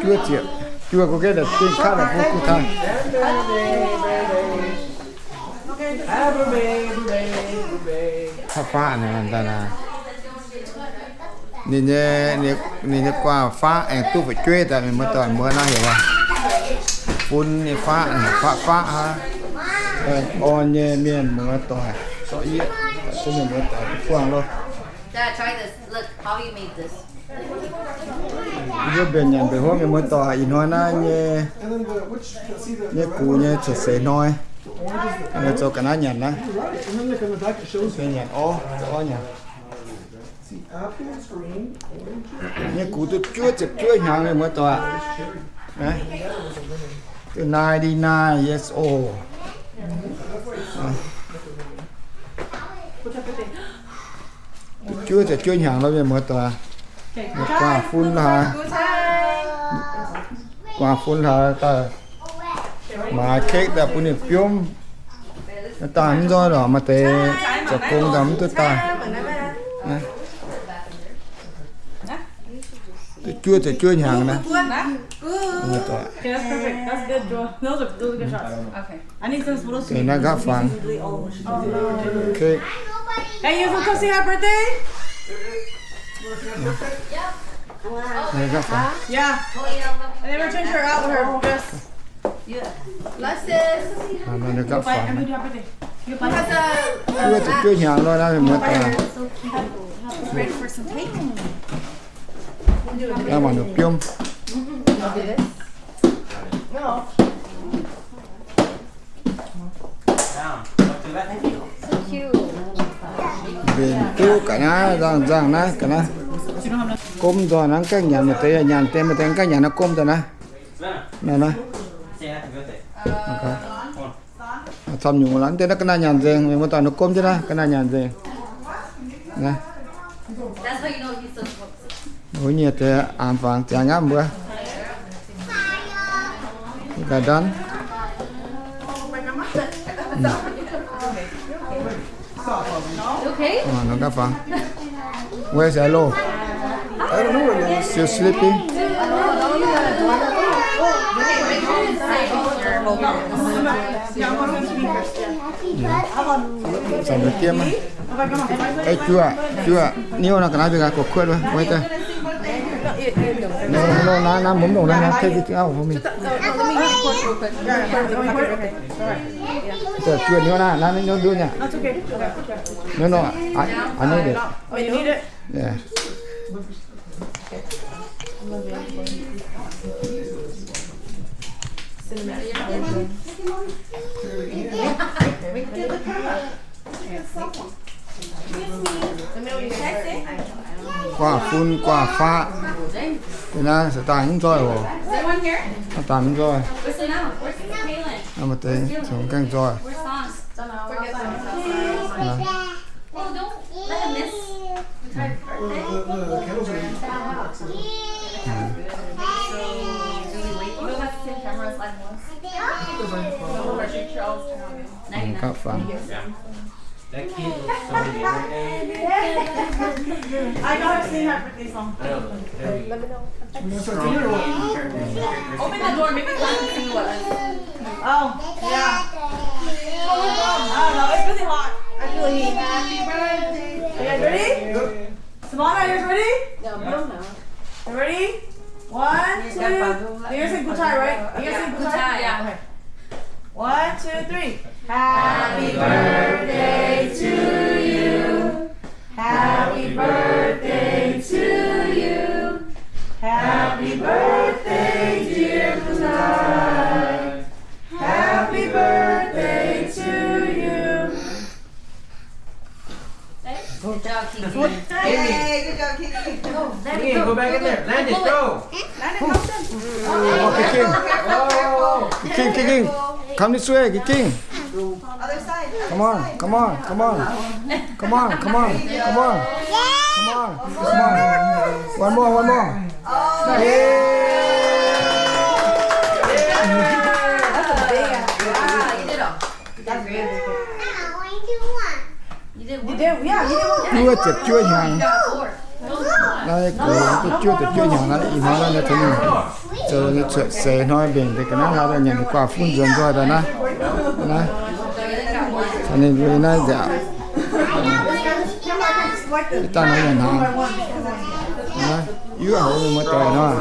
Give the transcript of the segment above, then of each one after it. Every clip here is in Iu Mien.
Juov ziepc juov, go get the big cup of food to time. Happy birthday, birthday, birthday. Happy birthday, birthday. Happy birthday. Ninh nyei, ninh, ninh nyei guaav faqv aengx duqv fu'jueiv daaih, mienh muoz-doic, mbuo naaiv heuc fun nyei faqv, faqv faqv hnangv. Orn nyei mienh muoz-doic, zorqv yie, mienh muoz-doic buangh loh. Dad, try this. Look, Bobby made this. Yie mbuo mbenc nyanc mbenc hopv, mienh muoz-doic, ih hnoi naaiv nyei, nyei gux nyei cuotv seix hnoi. Zoux ga'naaiv nyanc naaiv. Nyanc orv, orv nyanc. Nyei gux duqv juov ziepc juov hnyangx, mienh muoz-doic. Duqv ninety-nine years old. Juov ziepc juov hnyangx loh, mienh muoz-doic. Guaav fun la'haaix, guaav fun la'haaix daaih maaiz cake daaih bun ninh biomv. Daaih mv nzoih lorqc, maaih deix zoux gong daaih mv duqv daaih. Juov ziepc juov hnyangx naaiv. Okay, that's perfect. That's good, Joel. Those are, those are good shots. Okay. I need some photos. Naaiv nqa'haav fangx. Okay. Hey, you come say happy birthday? Naaiv nqa'haav fangx. Yeah. I never changed her out of her dress. Naaiv nqa'haav fangx. Juov ziepc juov hnyangx loh naaiv, mienh muoz-doic. Ready for some cake? Naaiv mangc ninh biomv. Mbenc duqv ga'naaiv nzangc nzangc naaiv ga'naaiv. Gomv nzoih naaiv gaengh nyanc, maaih deix nyanc deix, maaih deix gaengh nyanc naaiv gomv nzoih naaiv. Naaiv naaiv. Camv nyungc lorqc, deix naaiv ga'naaiv nyanc nzengc, mienh muoz-doic, ninh gomv jienv naaiv ga'naaiv nyanc nzengc. Naaiv. Mbuo nyei deix aanx fangx ziangx aqv mbuo. Ga'ndanh. Nqa'haav fangx. Where's Alo? Still sleeping? Zanc-zanc diev maiv. Ei, juov, juov, niouv naaiv ga'naaiv mingh ga'kuotv wuov, wuov daaih. Naaiv, naaiv mbuo mv longc naaiv, naaiv take it out for me. Juov niouv naaiv, naaiv niouv nduov nyei. No, no, I, I need it. Yeah. Guaav fun guaav faqv. Deix naaiv se daaih mv nzoih oc. Daaih mv nzoih. Maaih deix gaengh nzoih. Nqa'haav fangx. That kid looks so bored. I know I've seen that Britney song. I know. Open the door, maybe Glenn can sing with us. Oh, yeah. I don't know, it's really hot. I feel heat. Happy birthday. Are you guys ready? Simona, you guys ready? No, no, no. You ready? One, two, you're gonna sing Gutai, right? You're gonna sing Gutai? Yeah. Okay. One, two, three. Happy birthday to you. Happy birthday to you. Happy birthday, dear Gutai. Happy birthday to you. Good job, Kiki. Hey, good job, Kiki. Go, Landon, go, go back in there. Landon, go. Landon, come on. Kiking. Kiking, Kiking. Come this way, Kiking. Other side. Come on, come on, come on. Come on, come on, come on. Come on, come on. One more, one more. Oh. Yeah. That's a big, wow, you did a That's good. You did one. You did, yeah, you did one. Juov ziepc juov hnyangx. You got four. Naaiv gox duqv juov deix juov hnyangx naaiv, ih hnoi naaiv tengx ninh zoux nyei cuotv seix hnoi mbenc deix ga'naaiv hlaax nyanc guaax fun nzuonx nzoih daaih naaiv. Naaiv caux ninh lui naaiv nziaauc. Ih dangh nor nyanc hnaangx. Naaiv yuoqv houc muoz-doic nor.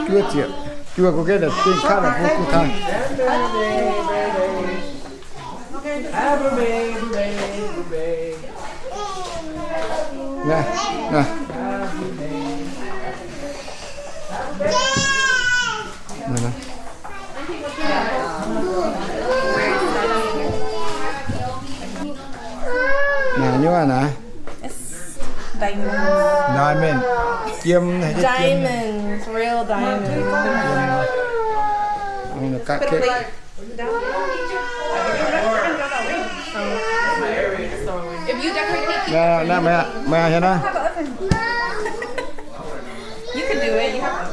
Juov ziepc, juov gu'nguaaic daaih dingh kaav daaih bun kuv taaih. Naaiv, naaiv. Naaiv, naaiv. Naaiv nyungc naaiv. Diamond. Diamond. Jiem, jiem. Diamonds, real diamonds. Jiem. Put a plate. Naaiv, naaiv, meih, meih hieh naaiv. You can do it. You have.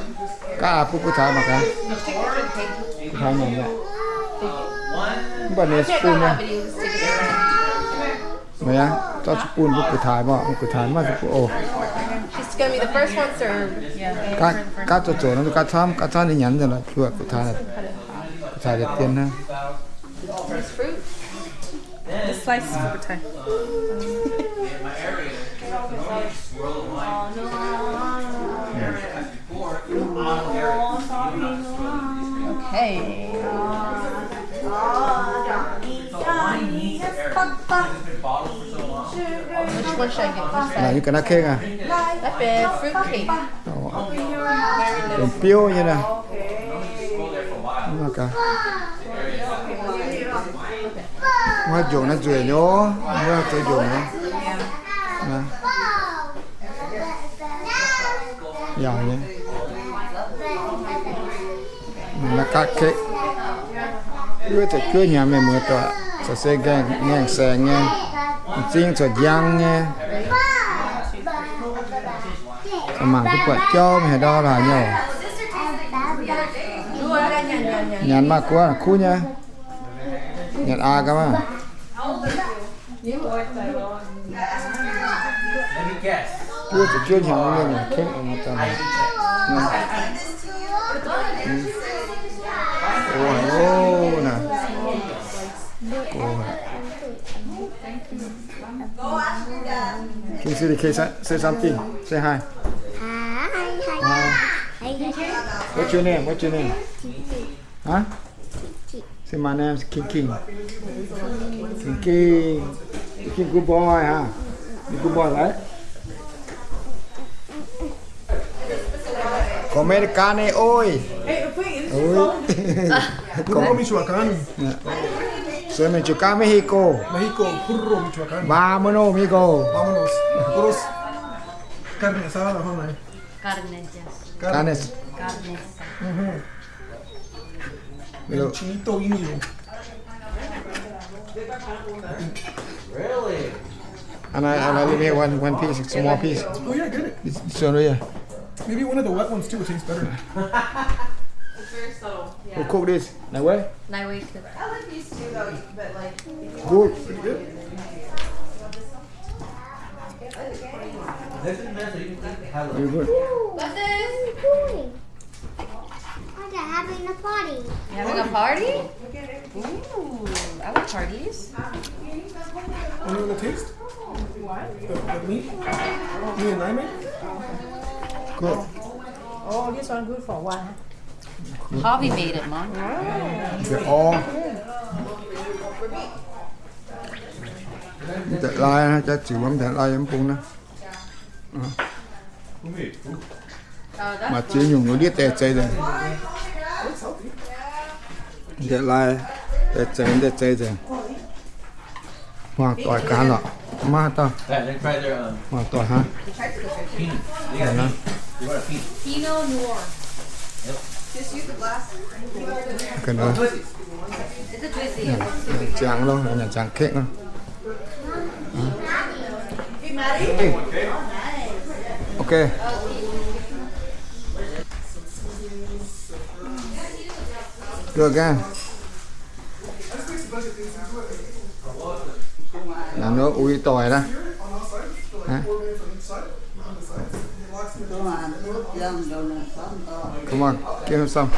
Gaav bun kuv taaix mangc gaax. Kuv taaix mangc gaax. Mv baac ninh spoon nyei. Meih aqv, zorqv spoon bun kuv taaix mangc, kuv taaix maiv maaih spoon oc. She's gonna be the first one served. Gaav, gaav zoux zoux nor, gaav camv, gaav camv ninh nyanc nzengc lorqc, juov kuv taaix. Kuv taaix deix dien hnangv. This fruit? This slice is for Kuv Taaix. Okay. Which one should I get? Which side? Naaiv, you gonna cake ah? Naaiv benx fruit cake. Benx biouv nyei naaiv. Mv maaih gaax. Mv haih njongc naaiv nzueic nyei, mv haih zoux njongc nyei. Naaiv. Yaac nyei. Naaiv gaav cake. Wuov ziepc juov hnyangx mienh muoz-doic, caux se ngaengc, ngaengc saengx nyei, m'zing cuotv njang nyei. Mangc duqv buatc jauv mingh haaix ndau laaix nyei. Nyanc maah, guov kuv nyei. Nyanc aa gaax maah. Wuov ziepc juov hnyangx mienh muoz-doic. Oc, naaiv. Can you say, say something? Say hi. Hi. Hi. What's your name? What's your name? Huh? Say my name is King King. King King. King King, good boy, huh? You good boy, right? Komm mit gani, oi. Oi. Puro Michoacán. Soy Michoacán, México. México, puro Michoacán. Vámonos, amigo. Vámonos. Puros carne asada, ¿no? Carnes. Carnes. Carnes. Ujú. El chinito indio. Really? And I, and I leave here one, one piece, small piece. Oh, yeah, get it. This, this one right here. Maybe one of the wet ones, too, would taste better. It's very subtle. Yeah. Who cook this? Nai Wei? Nai Wei cook. I like these two, though, but, like, if you want. Good. Pretty good. Very good. What's this? Oh, they're having a party. You're having a party? Ooh, I like parties. You wanna taste? The, the meat? Me and Nai made? Good. Oh, this one good for what? Harvey made it, Mom. They're all. Mv deix lai, jaax ziux mv deix lai yiem bung naaiv. Maaih ziex nyungc nor ndiev deix zeiz nzengc. Ndiev lai deix zeiz, ndiev zeiz nzengc. Muangx doic gaax lorqc. Maiv dauh. Muangx doic hnangv. Pinot Noir. Ga'naaiv. Nyanc ziangx loh, nyanc ziangx cake loh. Okay. Good again. Nyanc nor uix doic naaiv. Come on, give him some.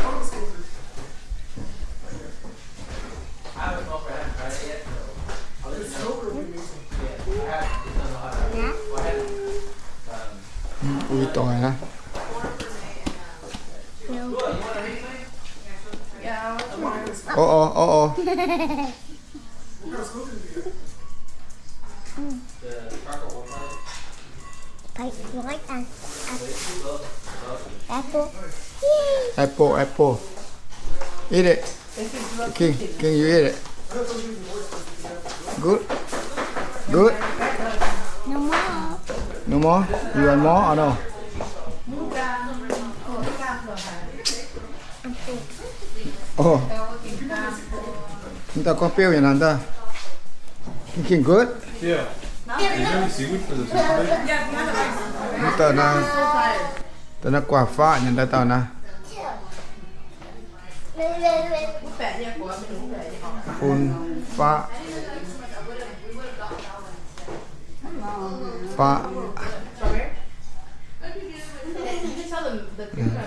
Ui doic aqv. Orv, orv, orv, orv. Apple. Apple, apple. Eat it. King, King, you eat it. Good. Good. No more. No more? You want more or no? Ov, mv dauh gorngv biouv nyei naaic daaih. King, King, good? Mv dauh naaiv, dauh naaiv guaax faqv nyei, dauh naaiv. Fun faqv. Faqv.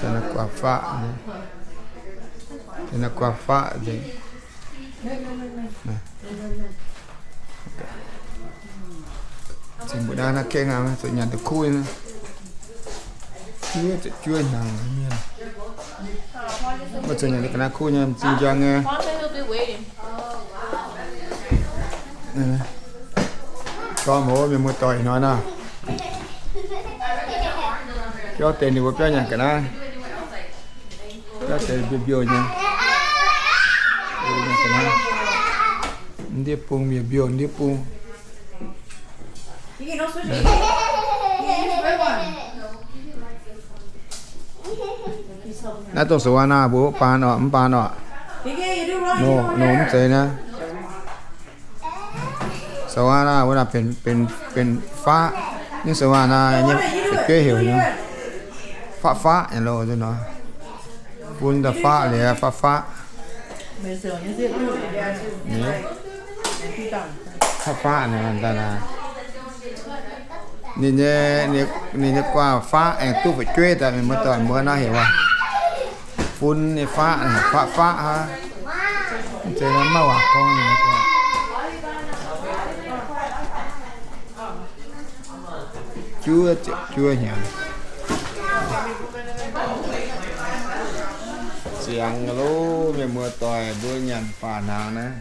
Dauh naaiv guaax faqv. Dauh naaiv guaax faqv nzengc. Zinh mbuo naaiv naaiv kengh aqv, zuqc nyanc deix kuv nyei. Juov ziepc juov hnyangx mienh. Mbuo zuqc nyanc deix ga'naaiv kuv nyei, m'zing njang nyei. Gorngv mbuox mienh muoz-doic hnoi naaiv, biauv deix ninh mbuo biauv nyanc ga'naaiv. Biauv deix mbiouh mbiouh nyei. Ndiev bung mbiouh mbiouh, ndiev bung. Naaiv dongh savannah mbuo mv baan oc, mv baan oc. Nor, nor mv zeiz naaiv. Savannah wuov naaic benx, benx, benx faqv. Nyungc savannah nyei fu'jueiv heuc nyei faqv faqv nyei loh. Bun daaih faqv liuz faqv faqv. Faqv faqv naaic, ninh nyei, ninh nyei guaax faqv aengx duqv fu'jueiv daaih, mienh muoz-doic mbuo naaiv heuc waac. Fun nyei faqv, faqv faqv hnangv. Mv zeiz maiv waac gorngv nyei. Juov ziepc juov hnyangx. Ziangx loh, mienh muoz-doic mbuo nyanc faaux hnaangx naaiv.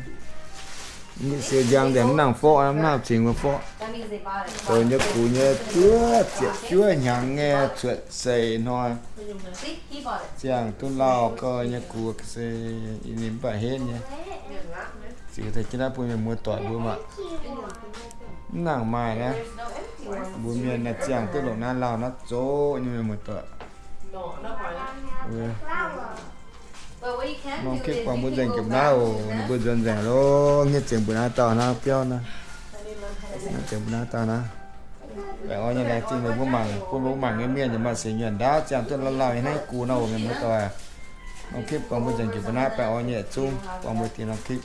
Mv siou njang nzengc, mv nangc forqv, mv nangc cingx mbuo forqv. Zoux nyei gux nyei juov ziepc juov hnyangx nyei cuotv seix hnoi. Ziangh duqv lauh gau nyei gux se ninh mv baac henv nyei. Ziux daaih jienv naaiv bun mienh muoz-doic mbuo mangc. Mv nangc maaih naaiv. Mbuo mienh naaiv ziangh duqv longc naaiv lauh naaiv zoqc nyei, mienh muoz-doic. Norm kipv buangh mbuo nzengc jomc naaiv oc. Ninh mbuo nzuonx nzengc loh. Hniev zengc mbuo naaiv dauh naaiv biauv naaiv. Hniev zengc mbuo naaiv dauh naaiv. Baengh orn nyei laengz zingh meih mbuo mangc, bun mbuo mangc nyei mienh yaac maaih sienx nyuonh ndaauv ziangh duqv lauh lauh nyei naaiv gux nor oc, mienh muoz-doic. Norm kipv buangh mbuo nzengc jomc mbuo naaiv, baengh orn nyei yietc zungv buangh mbuo dingc norm kipv.